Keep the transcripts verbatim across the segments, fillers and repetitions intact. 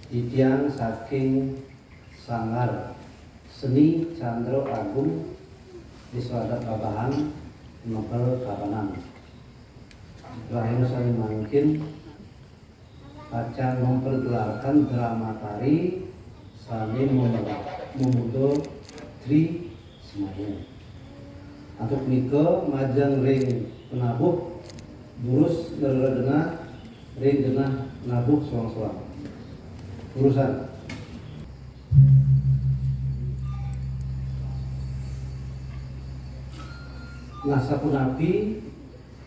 Titiang saking Sanggar Seni Candra Agung, Désa Adat Babahan, Mebel, Tabanan. Rahina sané mangkin pacang mempergelarkan drama tari sané mem-, memuja Tri Semaya. Antuk punika majeng ring penabuh, durus ngererengan ring genah nabuh soang-soang. Urusan. Nah, sapunapi,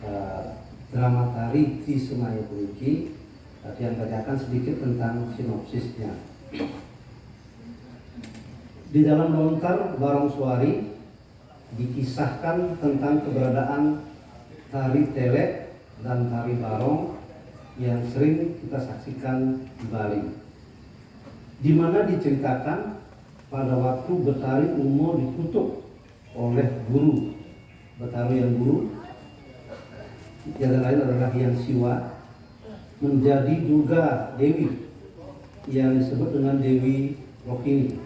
eh, drama tari Tri Semaya puniki, eh, titiang bacakan sedikit tentang sinopsisnya. Di dalam lontar Barong Suari, dikisahkan tentang keberadaan tari telek dan tari barong yang sering kita saksikan di Bali, di mana diceritakan pada waktu Betari Uma dikutuk oleh guru. Betara Hyang Guru, tiada lain adalah Hyang Siwa, menjadi Durga Dewi yang disebut dengan Dewi Rohini.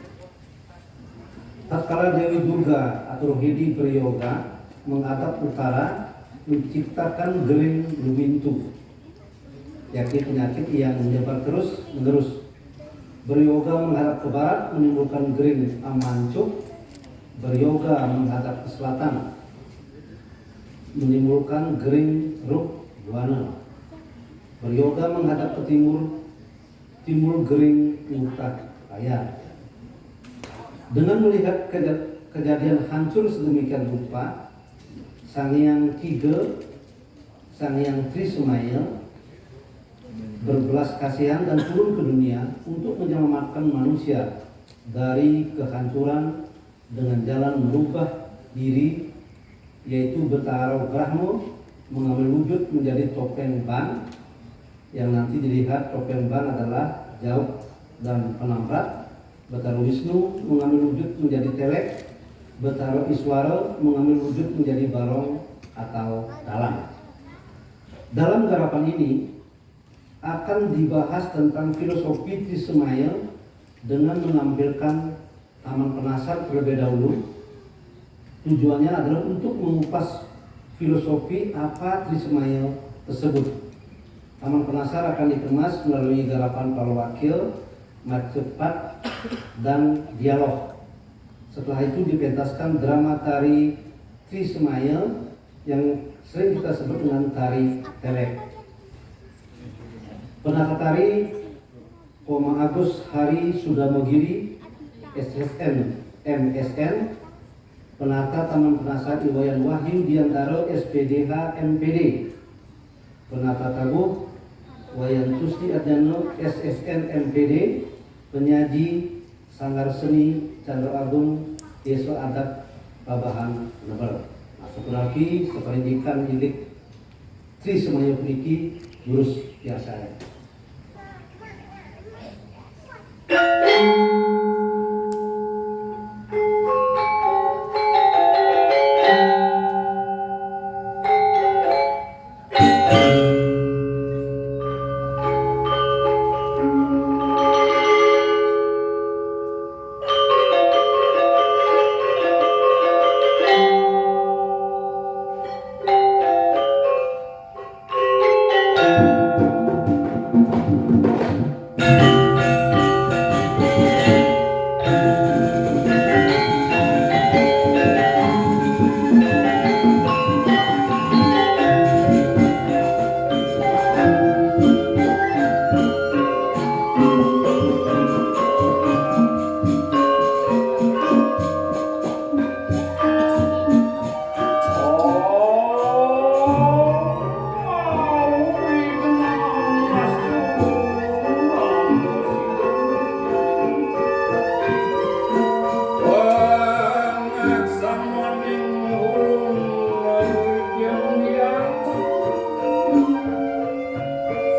Tatkala Dewi Durga atau Rohini beryoga menghadap utara, menciptakan gering lumintu, yakni penyakit yang menyebar terus menerus. Beryoga menghadap ke barat menimbulkan gering amancuk, beryoga menghadap ke selatan menimbulkan gering ruk buana. Beryoga menghadap ke timur, timbul gering murtad raya. Dengan melihat keja-, kejadian hancur sedemikian rupa, Sang Hyang Tiga, Sang Hyang Tri Semaya, berbelas kasihan dan turun ke dunia untuk menyelamatkan manusia dari kehancuran dengan jalan merubah diri, yaitu Betara Brahma mengambil wujud menjadi Topeng Ban, yang nanti dilihat Topeng Ban adalah jauk dan penamprad. Betara Wisnu mengambil wujud menjadi telek, Betara Iswara mengambil wujud menjadi barong atau dalang. Dalam garapan ini akan dibahas tentang filosofi Tri Semaya dengan menampilkan Taman Penasar terlebih dahulu. Tujuannya adalah untuk mengupas filosofi apa Tri Semaya tersebut. Taman Penasar akan dikemas melalui garapan Palawakya, Macapat, dan dialog. Setelah itu dipentaskan drama tari Tri Semaya yang sering kita sebut dengan tari telek. Penata tari Koma Agus Hari Sudamogiri, S S N, M S N, penata Taman Penasar I Wayan Wahyu Diantara, S P D H, M P D, penata tabuh Wayan Tusti Adnyana, S S N, M P D, penyaji Sanggar Seni Candra Agung, Désa Adat Babahan, Mebel. Nah, sapunapi saparindikan indik Tri Semaya puniki, durus piarsayang.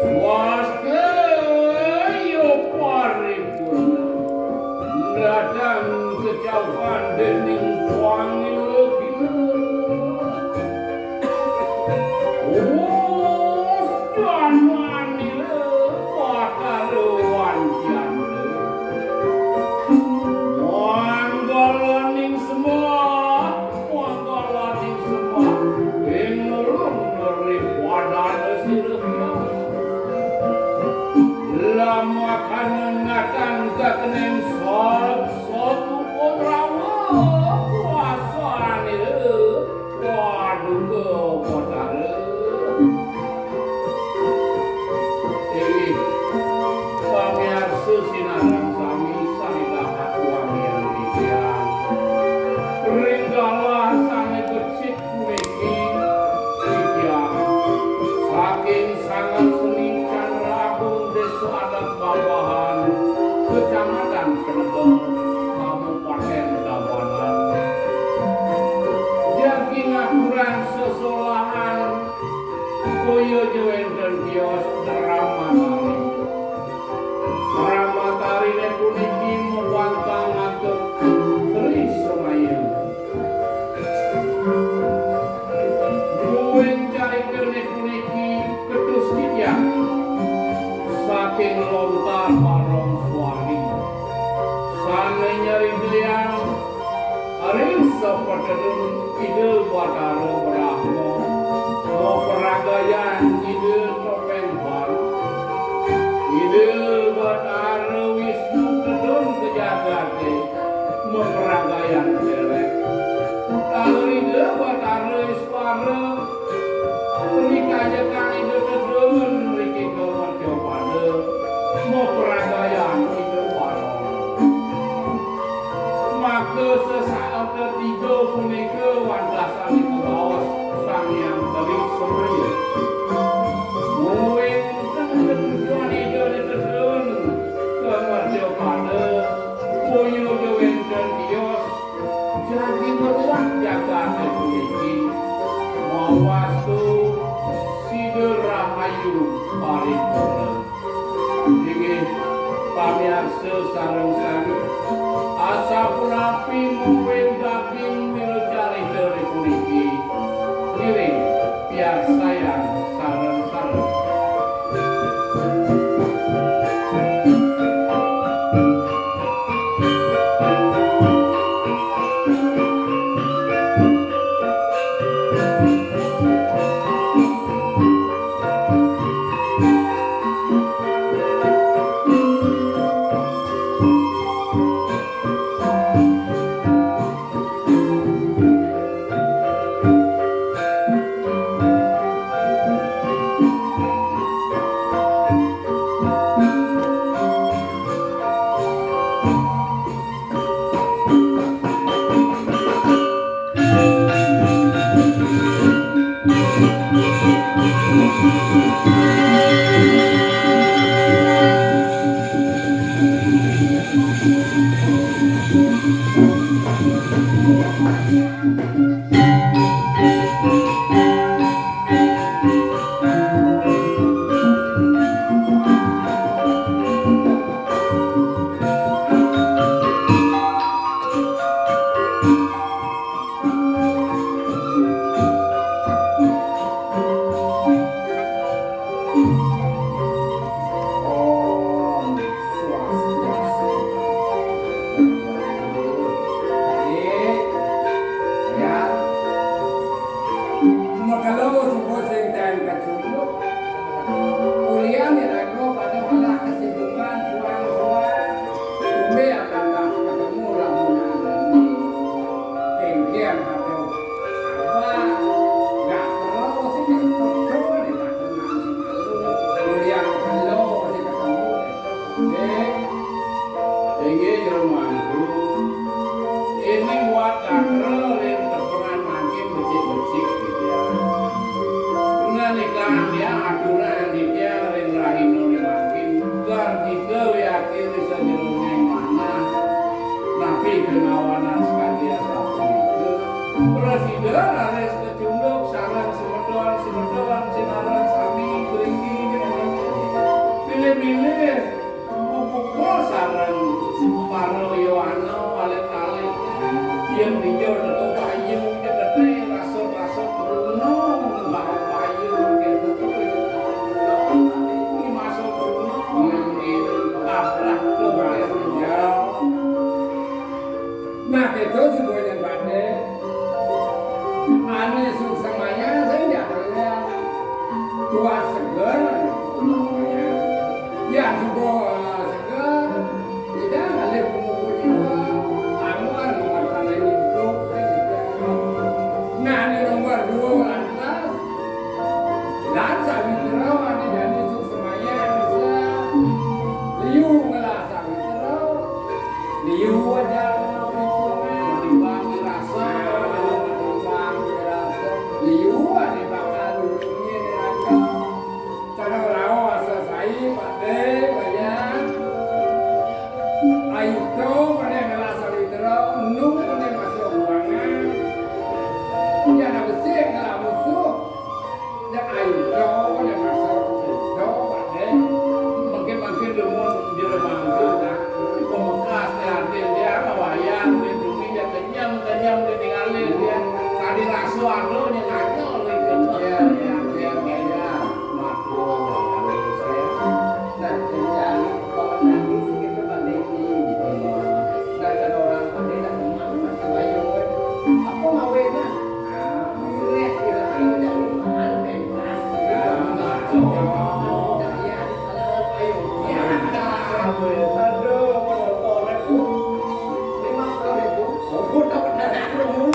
Swastaya paripurna, datang kecauhan dening Swami Logina. Us Jan Manila Batara Wancana. Makanan ngatan kakeneng sop, sop upo rawa kuasane. Waduh, Batara. Inggih, pamiarsa sinareng sami sane dahat wangian titiang. Ring galah sane becik puniki, titiang saking Sanggar Seni Candra Agung Desa Adat Babahan, Kecamatan Penebel, Kabupaten Tabanan. Jagi ngaturang sesolahan, kaya ja wenten tios Ramatari. Ramatarine puniki mawantang antuk Tri Semaya. Mungguing caritane puniki ketus titiang saking lontar Barong Suwandi. Sane nyaritayang ring sapatedun Ida Batara Brahma, mapragayan Ida Topeng Baru. Ida Batara Wisnu tedun ka jagate, mapragayan Selek. Taler Ida Batara Iswara, rikala Ida tedun mriki ka mercapada, mapragayan Ida Barong. Maka sesaat tiga punika wantah sane kabaos Sang Hyang Tri Semaya. Mungguing ten ketujuan Ida tedun ka mercapada, kaya ja wenten tios, jagi ngruat jagate puniki, mawastu sida rahayu paripurna. Inggih, pamiarsa sareng sami, asapunapi mungguing daging mila carita ring puniki. Ngiring piarsayang sareng-sareng. Om Swastiastu. Baik. Ya. Makelo suku sing ten kacunduk. Ulian iraga pada ngelah kesibukan suang-suang. Tumbe akan ketemu lamunan ini. Kengkian aduh. Apa? Gak terus ini betul nih, Pak. Ulian makelo sing ketemu. Dek. Inggih, Jero Mangku. Ini buat katrel ring tepengan mangkin becik-becik, gitu ya. Nalika dia aturan dia ring rahina mangkin, gar kita wiakti ring sajeroning manah, napi kengawanan sakadi asapunika. Prasida raris kacunduk sareng semeton-semeton sinareng sami mriki. Pilih-pilih. Mupukul sareng para yowana alit-alit. Yen dija teka bayu, cekete rasut-rasut bruna, bayu, yen teka bayu. Iki masuk bruna, abrah, kebayang. Nah, itu sebuahnya batik. Anu Aduh, penontonnya, Bu. Lima puluh ribu. Oh, dapat dari aku, Bu.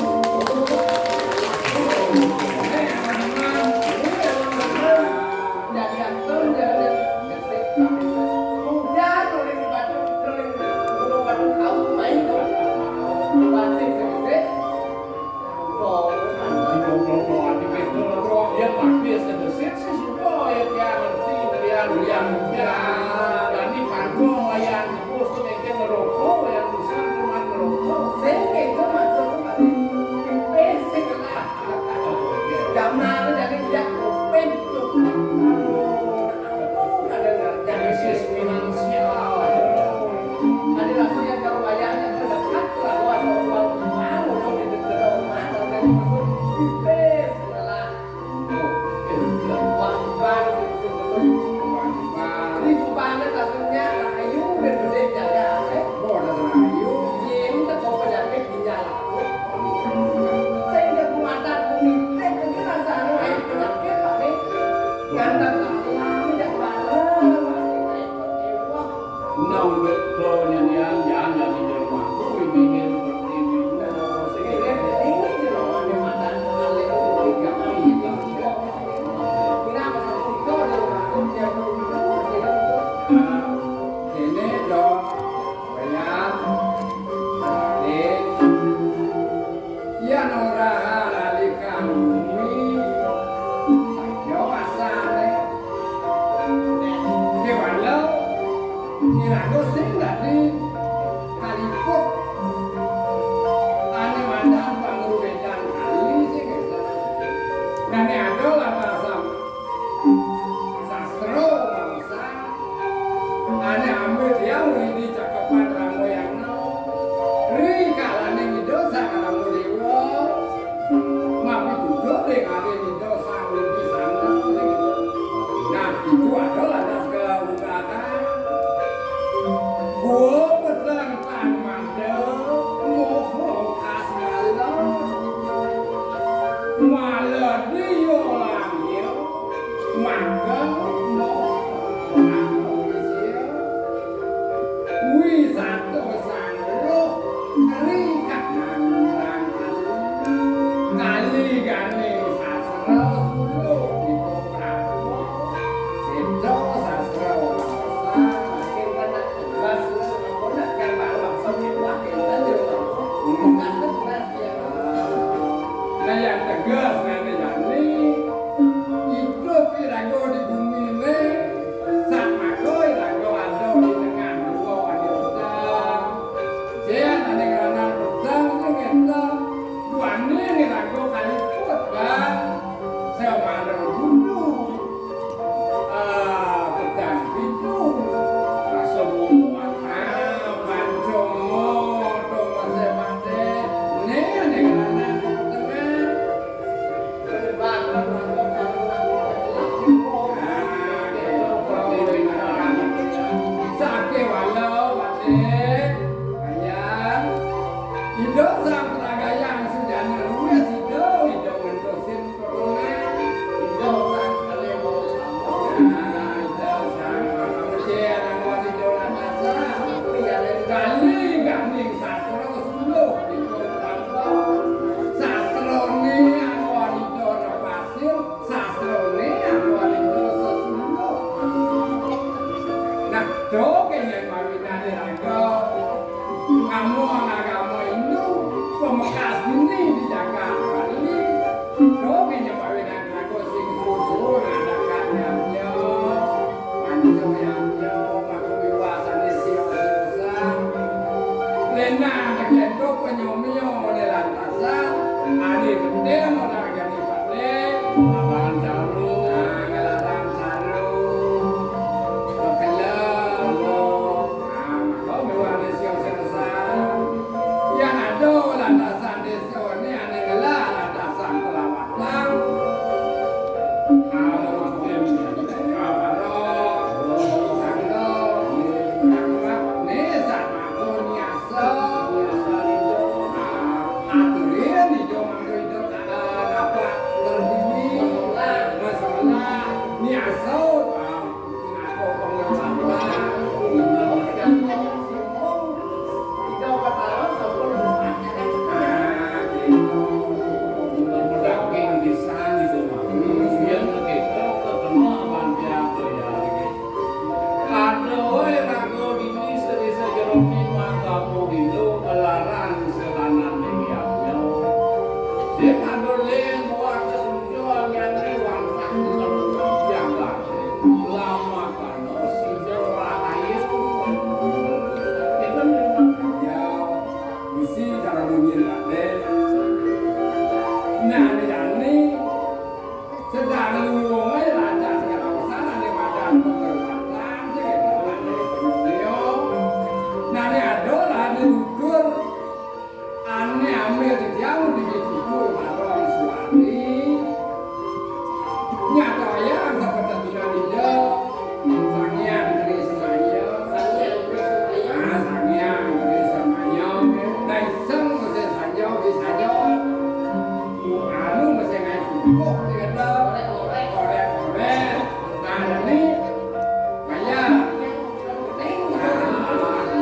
Jadi aktor, jadi gesek, tapi udah, kalau di Batu, kalau di Gunung Batu, kau main, kau. Di Batu, gesek. Krisis finansial. Ada langsung yang kalau wayahnya mendekat lah, wah, soal uang uang, udah di dekat rumah, udah di masuk, pipis, lah. Oh, iya, iya. Uang uang, uang uang. Ini banget langsungnya, ayu, gede jaga, eh. Oh, ada ayu. Iya, ini tak tahu penyakit ginjal. Sing jago mata kumitik iki rasane ae penyakit, Pak, nih. Ngantek lama, jak bareng, masih repot, repot. Nang betul nyanyian, jangan jadi rumah. Kuwi mikir seperti ini. Nah, sing ini, ini, ini loh, ada mata, ada kumitik, gak mau. Kenapa satu kau ada rumah, aku tiap rumah, aku masih repot. Kene, Dok. Wayah. Balik. Yan ora lali kami, saja asale. Kewala, iraga sing dadi kaliput. Ane mandan pangruwetan kali sing edan. Nane ada lan asam. Sastra bangsa, ane ambil dia uli di cakepan Ramayana. Ri kalane Ida Sang Rama Dewa. Mapituduh ring ade Ida Sang Wibisana. Nah, itu adalah naskah utama. Gua petang tan mandel, moho kas malam. Malah dia langil, magang moho. Wisato sang roh, ringkah nang kali. Kali gane sastra suluh dipokrapta. Beda sastra wasa. Makin kena tegas, lu, aku nak gambar langsung itu, makin kan di rumah. Bekas bekas ya. Nah, yang tegas ngene jane, idup iraga di gumine, sak mago iraga ada di tengah dua wanita. Jen ane ngranang pedang sing ngene, duane iraga kaliput, Bang. Semana dulu. Ah, pedang pintu. Rasa muat. Ah, pancomo, dong masih mati. Nih, nih, mana di tengah. Bakal bakal kalau nak kecelak di bawah. Ah, dia bakal di tengah. Sakit walau, Pak. Ayam. Indo sang peragayang sujana luwes indo, indo ngentosin. Nah, dogeng yang mawinane raga. Kamu anak kamu Hindu, pemekas geni di Jakarta ini. Dogeng yang mawinane raga sing suruh-suruh ngadakan yamnya. Panco yamnya, maka wiwasane sio susah. Lena anak yang do penyomio oleh lantasan, ane gede mau dah gede balik. Makan caru. Nah, ngelaran caru. Makan lelo. Nah, maka wiwasane sio susah. Yang ada lantasan desa Mangkamu ilu ngelaran selanan dewi abya. Sing adoling buah ketujuan yang diwantah jagat. Lama kano sida rahayu. Itu memang ya, mesti cara bunyi Raden. Nah, ini sedang luwung ae raja segala besar ane padang pengorbanan sing ane penyo. Nane ado lah ane nutur ane ambil titiang di kuku marang suami. Nyata wayang seperti tuna dida. Sangyang Tri Semaya. Ah, Sangyang Tri Semaya. Daiseng Tri Semaya, Tri Semaya. Anu mesti ngai pupuk, dia kata. Korek-korek. Nah, ini bayar.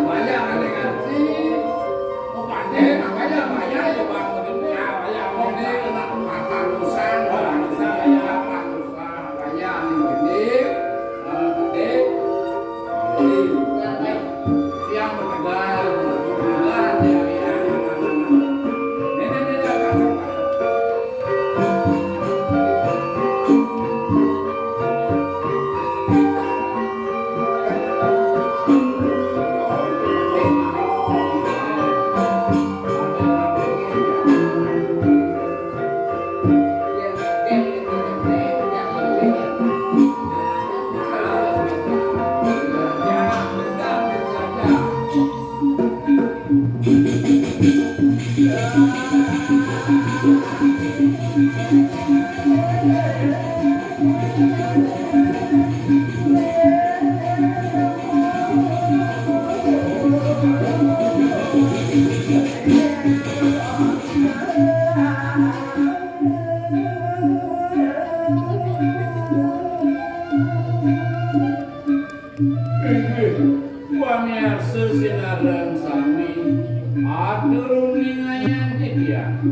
Bayar nanti nganti. Oh, pandai, nah, bayar, bayar, ya, Bang. Nah, bayar, Bang. Ini anak makan urusan, orang urusan, bayar, Bang. Inggih, pamiarsa sinareng sami, atur uningayang titiang.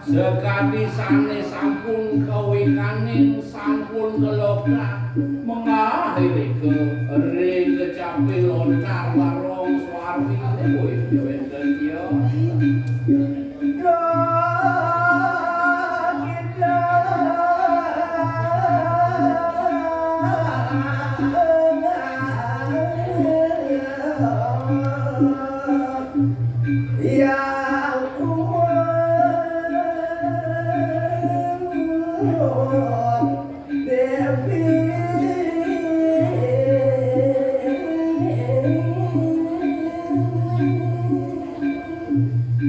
Sakadi sane sampun kawikanin, sampun kaloktah, menggah irika ring kecapi lontar warong suarwi, wenten tiang.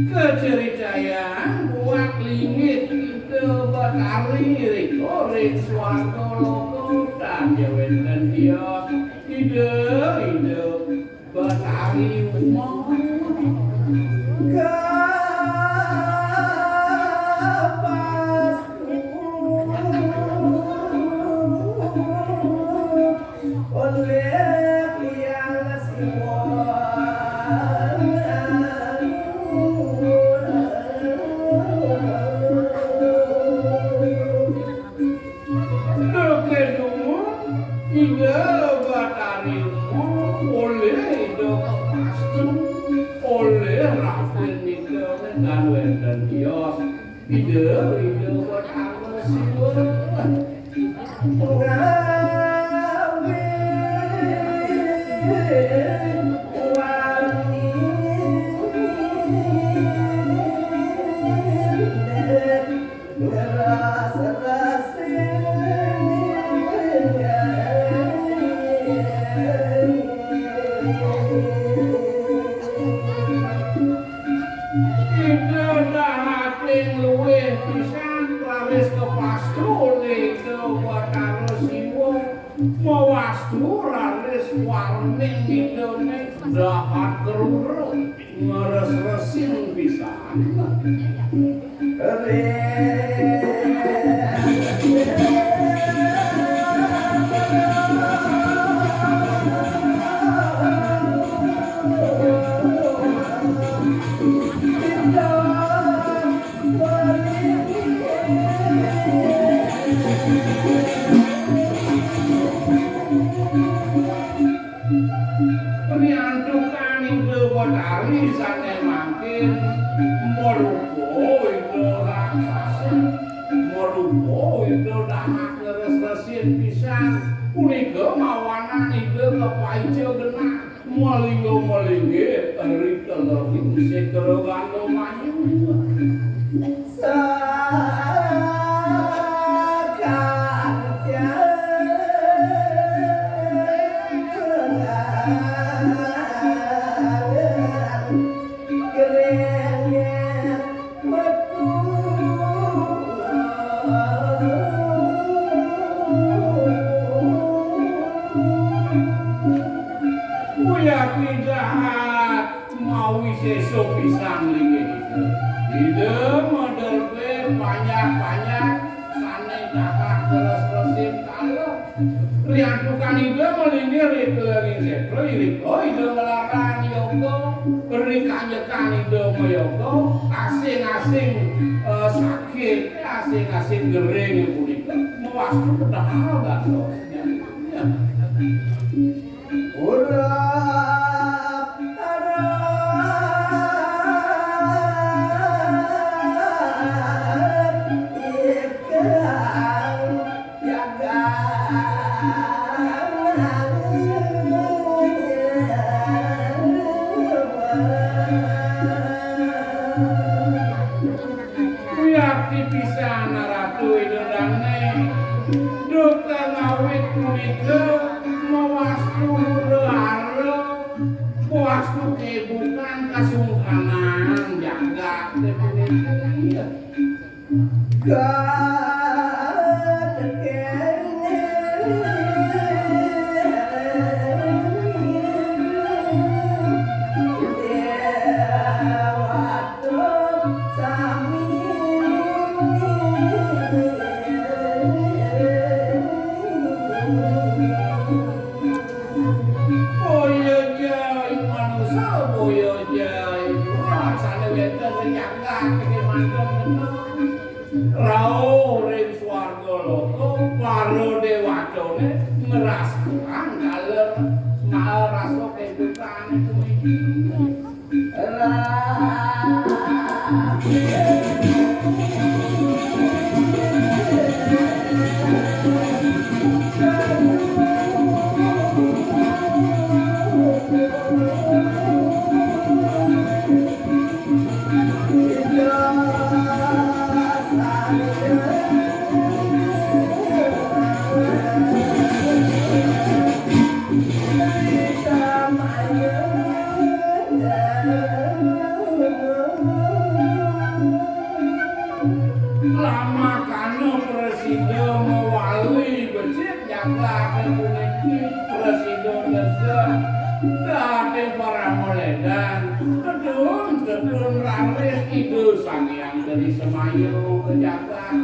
Kacaritayang buat linggih Ida Batari rika ring swarga loka, tan ya wenten tiang Ida, Ida Batari Uma. Oleh Hyang Siwa. Duke dumun, Ida Batari Uma, oleh Ida Kepastru, oleh Raden Ida, dan wenten tiang Ida, Ida Batara Siwa. Ida dahating luwih pisan raris kapastru olih Ida Batara Siwa, mawastu raris warning Ida ning dahat kerura, ngres-resin pisan. Riantukan Ida Betari sané mangkin marupa ida raksasa, marupa ida dahak leres-resin pisan. Punika mawanan ida kapaica genah malingga-malinggih ri telenging sekra ganda mayu. Uyati dahat mawisésa pisan linggih Ida. Ida madarbé panjak-panjak sané dahat leres-resin kala. Riantukan Ida malinggih ri telenging sekra, irika Ida nglarang yoga, ri kanjekan Ida mayoga, asing-asing, eh, sakit, asing-asing gering punika mawastu pedahal gantos. Ya. Urip, urip ikang jagang. Wiakti pisan Ratu Ida Dané, duka ngawit punika mawastu hura-hara, mawastu kaibukan kasungkanan jagat punika. Boya jai, manusa boya jai. Wah, sané wénten ring jagat iki mantep bener. Rauh ring swarga loka, para déwatané ngrasakang kala, kala rasa kehidupané puniki. Lamakana prasida mawali becik jagaté puniki, prasida dasa dahating parama lédan, tedun, tedun raris Ida Sang Hyang Tri Semaya ka jagat.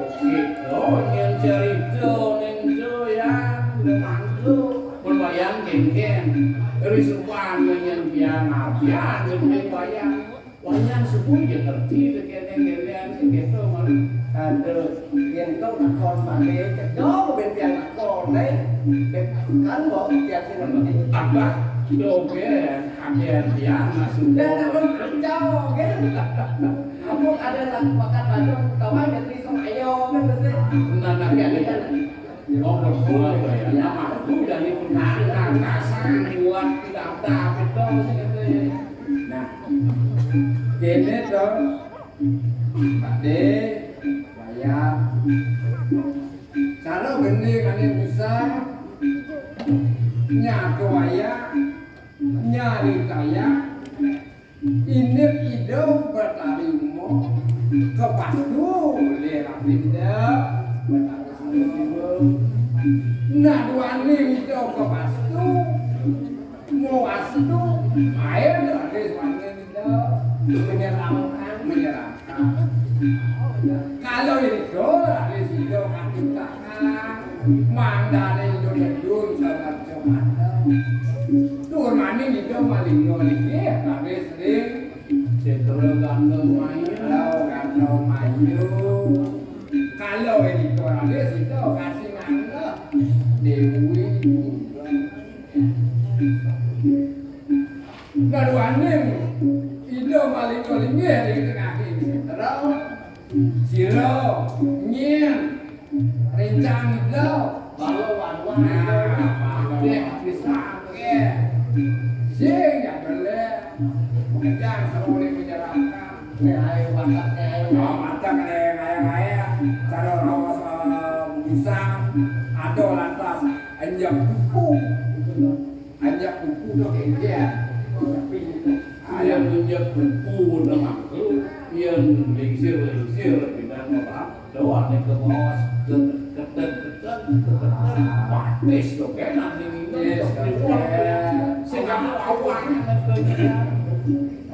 Kita nyén carita ning Joyan, ning mangga. Pun wayang kénkén. Ri supan nyén pian apian, nyén wayang. Wayang subuh ya ngerti deh kéné kéné kéto mari. Aduh, yén to lakon mari, cedok ben pian lakon, né. Kan kok pian sing ngerti. Abah, doge, apian pian masuk. Dan lakon kacau, kan? Amun ada nak bakat baju, kawan ya Tri Semayo, kan mesti. Nah, nah, ya, ya. Ngomong semua, ya. Nah, aku dari penantang kasar buat tidak ada apa itu, gitu ya. Nah, kéné to, Pakdé, wayah. Cara gendé kané bisa nyatu wayah, nyari kaya, indik Ida Betari Uma, kapastu olih Ida Betari Uma. Nah, duaning Ida kapastu, mawastu, aé Betari Uma. Menyeramkan. Menyeramkan. Kalau itu, ada sido kaki belakang, mandane itu gedung sama Tur maning Ida Malingga linggih raris ring Setra Ganda Maya. Ganda Maya. Kala irika raris Ida kasih nganggah Dewi Durga. Gaduhaning Ida Malingga linggih ring tengahing setra. Sira nyen rincang Ida. Bala waduh. Nah, akeh pisan. Akeh. Sing ya belek. Pengejang sarwa ning menyerahkan. Nek ae watak nek ae. Oh, mantap nek ae-ae. Cara raos, eh, bisa ada lantas enjak buku. Anjak buku to kéngkén. Yén nunjuk buku nang aku, yén lingsir-lingsir pindah ora, dawane kemaos, ke-, keteng-keteng, keteng, batis to kan nanti ini. Yes, sing aku awan.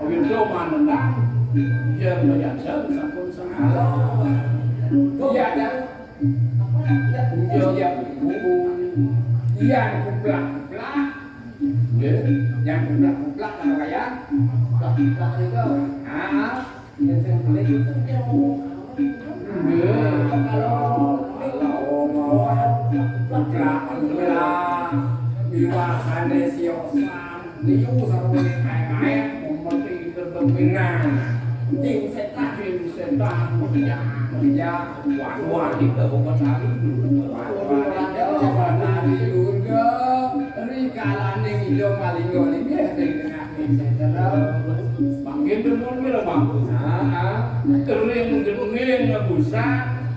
Ayo do manenang, yén menyandang sampun salah. Iya, Jang. Iya, iya. Iya, kuplak-kuplak. Nggih. Yang kuplak-kuplak napa kaya? Kuplak-kuplak niku. Ah. Yang sing beli itu sing dia ngomong. Nggih. Kalau kuplak-kuplak. Kuplak-kuplak. Iwasane siosan. Niku sarwane kae-kae. Memetik Nah, cing setan. Cing setan, meriah, meriah. Wah, wah, kita bukan hari itu. Wah, wah, kita bukan hari juga. Rikalaning Ida Malingga linggih ring tengahing setra. Mangkin demun pira mangku? Nah, ring dening busa,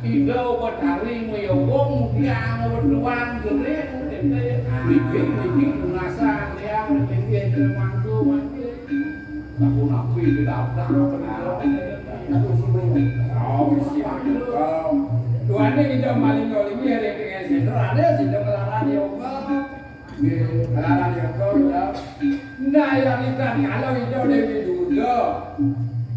Ida Betari mayoga mudiang wetuan gering. Niki, niki, punasan, ya, niki, mangku, mangku. Aku napi tidak ada. Aku sih. Oh, sih. Tuane Ida Malingga linggih ring tengahing setra, ada sida melarang yoga. Nggih, melarang yoga, ya. Nah, yang ikan kalau Ida Dewi Durga.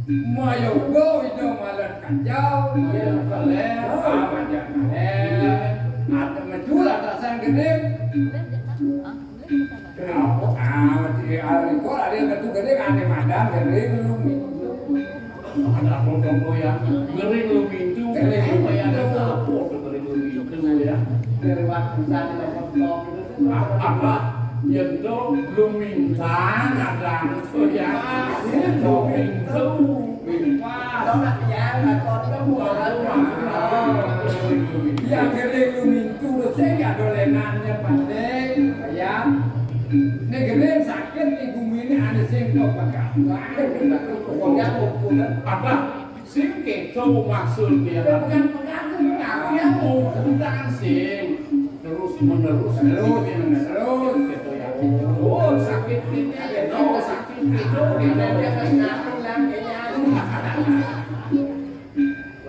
Mayoga Ida malet kacau, ya, kalen, ah, manjang kalen. Ada mencul atasan gede. Kenapa? Ah, di alur itu ada yang metu gede, ane madan gede belum. Ada apa, apa ya? Gering lumintu, gering apa ya? Ada apa gering lumintu ya? Dari waktu saya dapat stok itu sih. Ah, apa? Yen to lumintan ada apa ya? Lumintu. Pas. Tau nak ya, nak kon kamu. Yang gering lumintu, sing ya dolenane paling ya. Nek gering sakit ning gumine ane sing kok pegat. Wong yang ngumpul. Apa? Sing keto maksud dia. Bukan pengaku. Aku yang mau tentang sing terus menerus. Terus menerus. Gitu ya. Oh, sakit ini, oh, sakit itu, gitu.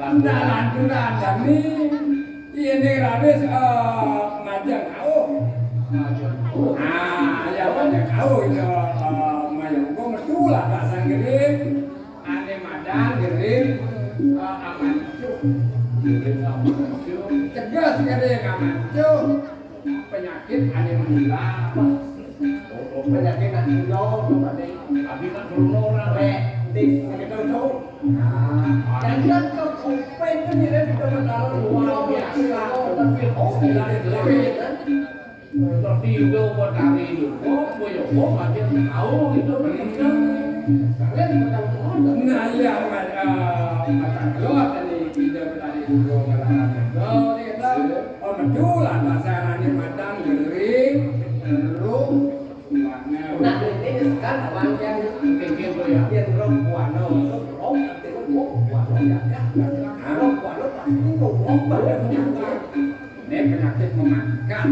Lanturan, lanturan, dami. Ini raris, eh, majeng kauh. Majeng kauh. Ah, ya, majeng kauh, ya, eh, mayang. Kok metu lah tak sanggerin. Ane madan gering, eh, amancuh. Gering amancuh. Tegas gering amancuh. Penyakit ane menular. Penyakit nak nular, Pak Dek. Abi nak nular. Rek, dis, penyakit nular. Nah, dan kan ke kuping kan dia tidak menaruh luar biasa. Tapi, oh, tidak, tidak, tidak. Tapi udah buat hari itu, oh, boyo, oh, aja tahu gitu, bener. Nah, iya, mata keluar tadi, tidak berani dulu, kalau ada, oh, dia tahu. Oh, betul lah, bahasa anaknya matang, gering, gerung, warna. Nah, ini kan abang yang mungkin gitu ya. Yang rok warna, rok, rok, rok warna ya, ya. Rok warna pasti mau rok banget. Ini penyakit mematikan.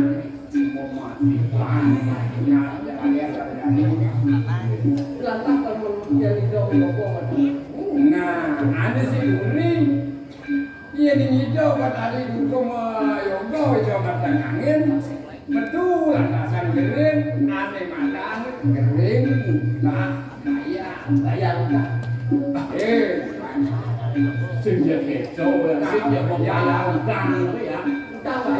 Nah, ane si Duri, iya, ning Ida Betari dukung, eh, yoga, Ida Betari angin, metu lantasan gering, ane madan gering, mudah, bayar. Bayar utang. Eh, sing ya keco, sing ya membayar utang, ya. Utang, Pak.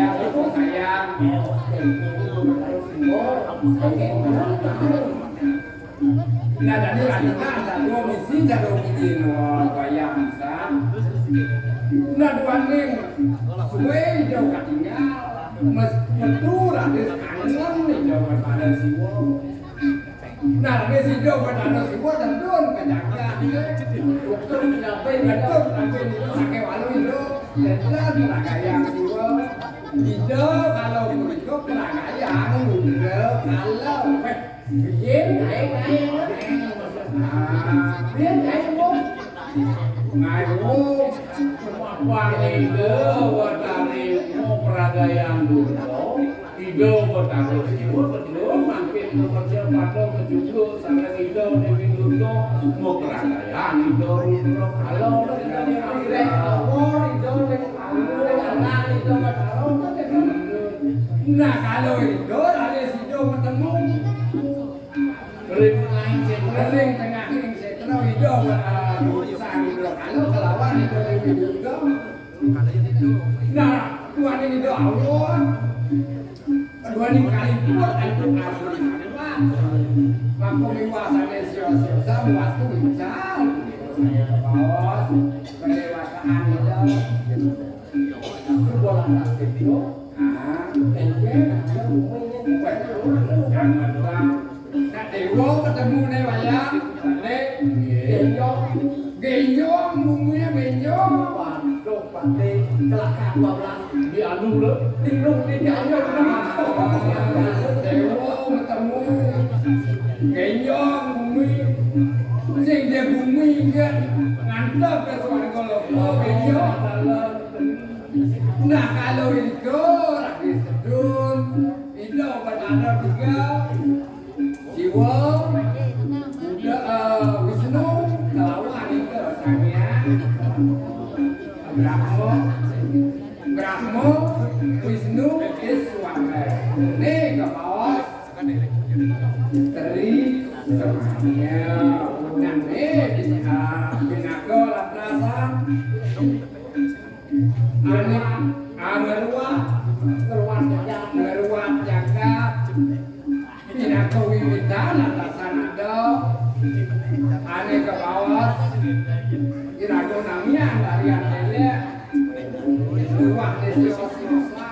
Iya, betul sayang. Nah, dadi rajunan satua misi cara misi wayah pisan. Nah, duaning suwe jauh katinggal, mes-, metu raris kangen jauh kepada Siwa. Nah, raris jauh kepada Siwa, tedun ka jagat. Betul, tapi betul, tapi itu saké walu itu, tedun ragayang Siwa. Ida kalau muriko pelagayang, ida kalau, eh, biyen ae, ae, ah, biyen ae, Bu. Ngayu, apa ida watari mau peragayang dulu? Ida Betara Siwa, betul, makin bekerja pada kejujur, sampai ida Dewi Durga mau peragayang, ida Rudra, kalau dari awal ida Dewi Nah, kalau itu ada situ ketemu. Ring lain setra. Ring tengah ring setra itu, eh, urusan itu. Kalau kelawan itu lebih juga. Nah, Tuhan ini doa. Kedua ini kali buat itu asli. Mampu mewasane sio-sio, sama waktu jauh. Bos, kedewasaan itu. Bola basket itu. Ah, ente ada rumahnya di mana? Rumah lu. Jangan, Bang. Nak dewa ketemu nih, wayang. Balik. Iya. Gendong. Gendong, bumbunya gendong. Waduh, Pak, di celaka dua belas. Di anu, lho. Di lu, di anu. Dewa ketemu. Gendong, bumi. Sing dia bumi kan. Ngantep ke swarga loko, gendong. Nah, kalau itu lagi sedun, itu obat ada tiga, Siwa, Buddha, eh, Wisnu, kelawan itu Sanghyang, Brahma, Brahma, Wisnu, Iswara. Nih, ke bawah. Teri semuanya. Nah, eh, bisa binaga lantasan. Anak, ah, ngeruat, ngeruat jagat, ngeruat jagat. Binaga wiwitan lantasan ada. Ane ke bawah. Binaga namian larian lele. Wah, desa sisa.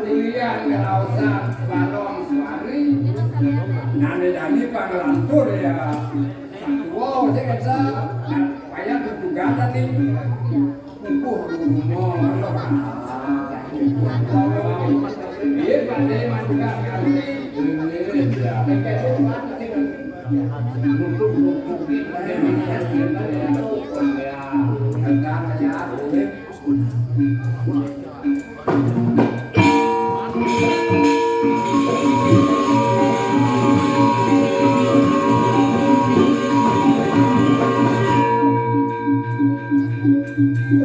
Iya, ngerausan balong suari. Nane dani panglantur ya. Satua sing esa, nah, wayah tutuganan nih. Empuh, rumah. Iya, Pak De, Mas, juga sekali. Iya, iya. Nutup, nutup. Ya, ya, ya. Inggih,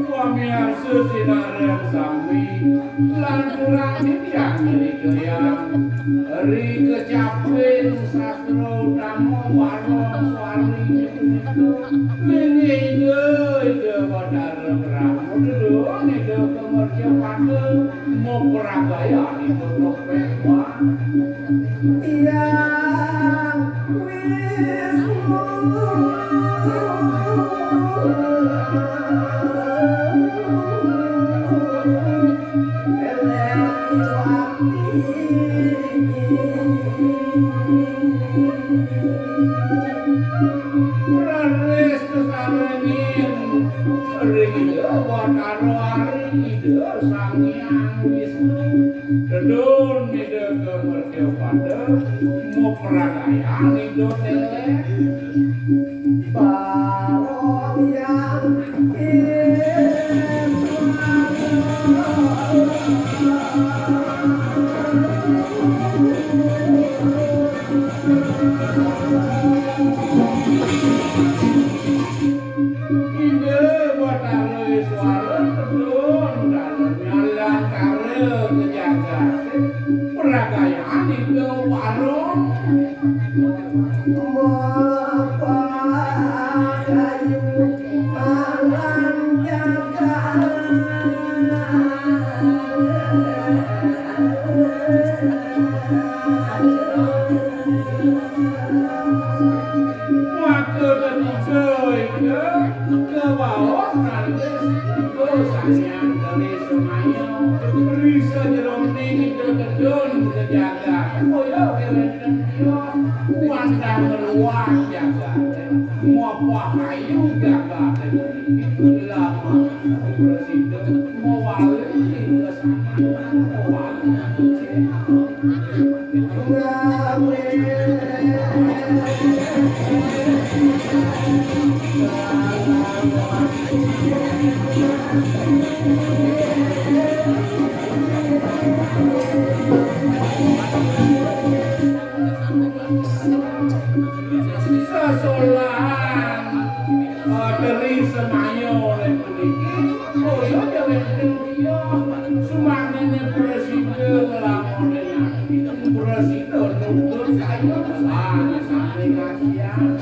pamiarsa sinareng sami, lanturang titiang nyarikayang ri kecaping sastra utama Warna Suari punika. Inggih Ida, Ida Batara Brahma, Ida Kamercapada, mapragayan Ida topeng. Hyang Wisnu. Raris kasarengin ring Ida Batara Ari Ida Sang Hyang Wisnu. Dedun Ida Kamercapada, mapragayan Ida Teler. Parang Hyang Wisnu. Ida Batara Iswara tedun dalemnya lantaran kejagaté, pragayan Ida Wara. Mapakayu malang jagat. Maka tetiga ika kabaos nangis Ida Sang Hyang Tri Semaya. Ri sajeroning Ida tedun ka jagat, kaya wénten tio wantah ngruat jagaté, mapahayu jagaté puniki. Lamun prasida mawali kasampun mawali. Sesolahan, eh, Tri Semaya oleh puniki, kaya déwék Ida, sumangdané prasida nglamonang ati, prasida nuntun kayun sané-sané kasihan.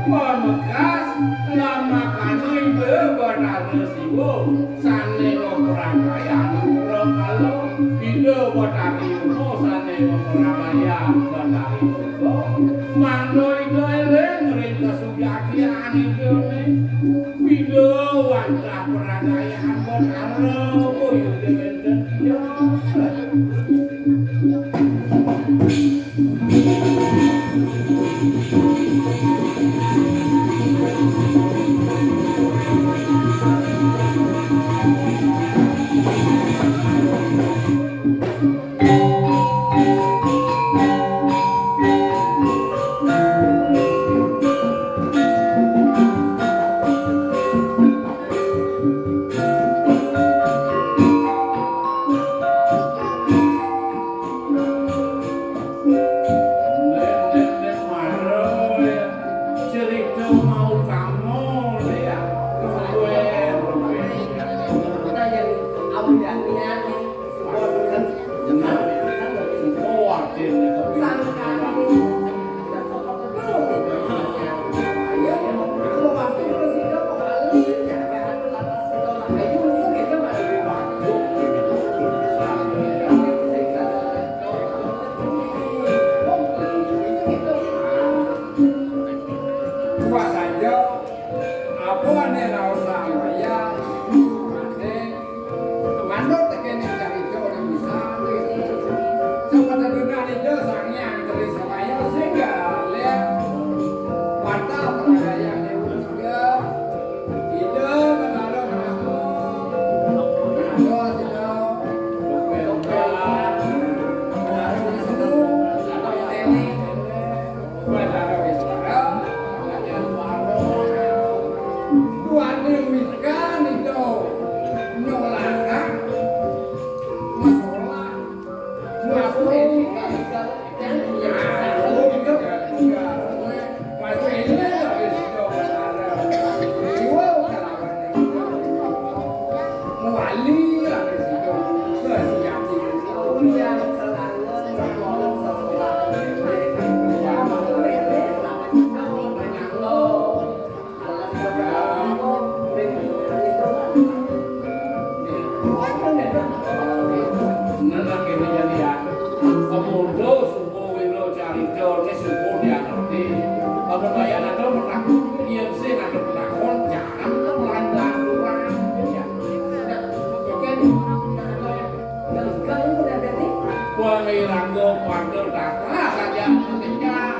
Pamekas, lamakana Ida Batara Siwa sané mapragaya anugrah kala, Ida Batari Uma sané mapragaya Batari Durga, mangda Ida éling ring kasujatian Idané. Ida wantah pragayan Batara, boya wénten tios. Nek, nek, nek, mara, ya. Cerita mau kamu, ya. Kowe, kowe. Nah, yang awal yang niat nih, sebuah kan, kan, kan, kan, oh, ada nih, tapi Aduh, tak saja ketika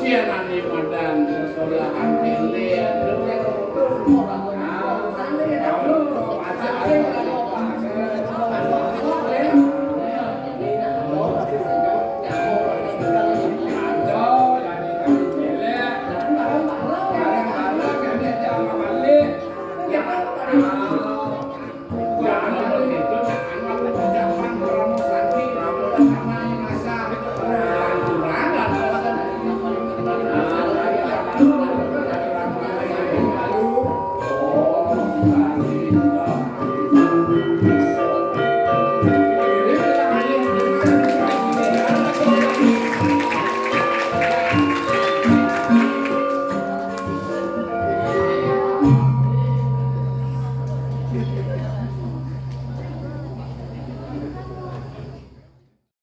sianan di madan sekolahan ini.